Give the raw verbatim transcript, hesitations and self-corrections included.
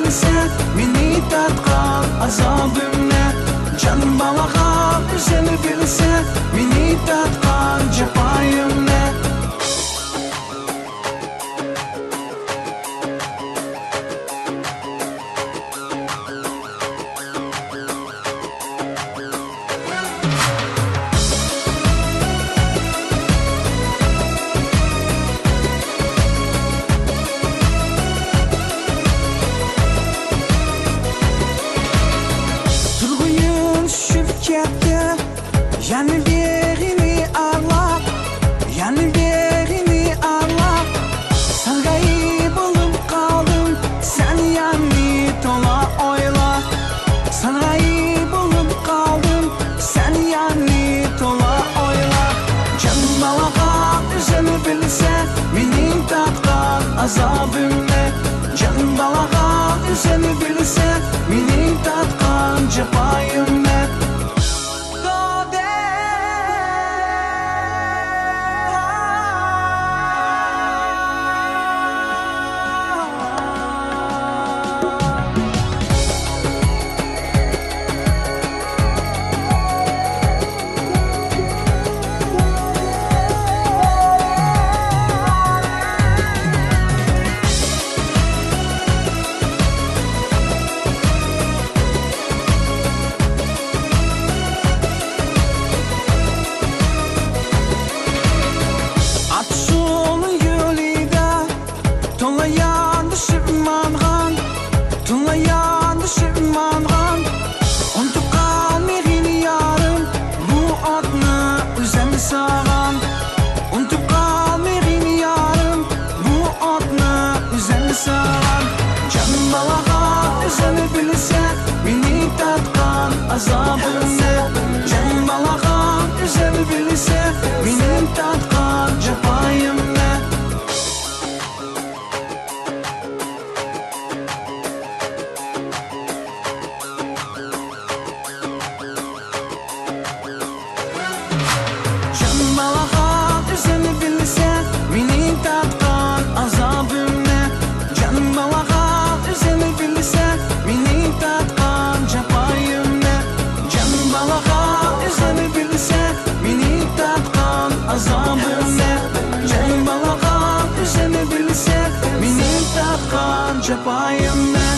بىلسە، مېنى تارتقان ئازابىمنى. جان بالاغا ئۆزىلا بىلسە، مېنى تارتقان جاپايىمنى. تۇرغۇيۇم چۈشۈپ كەتتى، يەنە بېغىنى ئارىلاپ، يەنە بېغىنى ئارىلاپ. ساڭا غايىب بولۇپ قالدىم، سەن يەنى تولا ئويلا. ساڭا غايىب بولۇپ قالدىم، سەن يەنى تولا ئويلا. جان بالاغا ئۆزىلا بىلسە، مېنىڭ تارتقان ئازابىمنى. جان بالاغا ئۆزىلا بىلسە، مېنىڭ تارتقان جاپايىمنى. ئاتسۇن يولىدا تولا ياندىشىپ ماڭغان، تولا ياندىشىپ ماڭغان. ئۇنتۇپ قالمىغىن يارىم، بۇ ئاتنى ئۆزۈم ساغان. ئۇنتۇپ قالمىغىن يارىم، بۇ ئاتنى ئۆزۈم ساغان. جان بالاغا ئۆزىلا بىلسە، مېنى تارتقان ئازابىمنى. جان بالاغا ئۆزىلا بىلسە، مېنى تارتقان جاپايىمنى. جان بالاغا ئۆزىلا بىلسە، مېنى تارتقان ئازابىمنى. جان بالاغا ئۆزىلا بىلسە، مېنى تارتقان جاپايىمنى. جان بالاغا ئۆزىلا بىلسە، مېنى تارتقان ئازابىمنى. جان بالاغا ئۆزىلا بىلسە، مېنى تارتقان جاپايىمنى.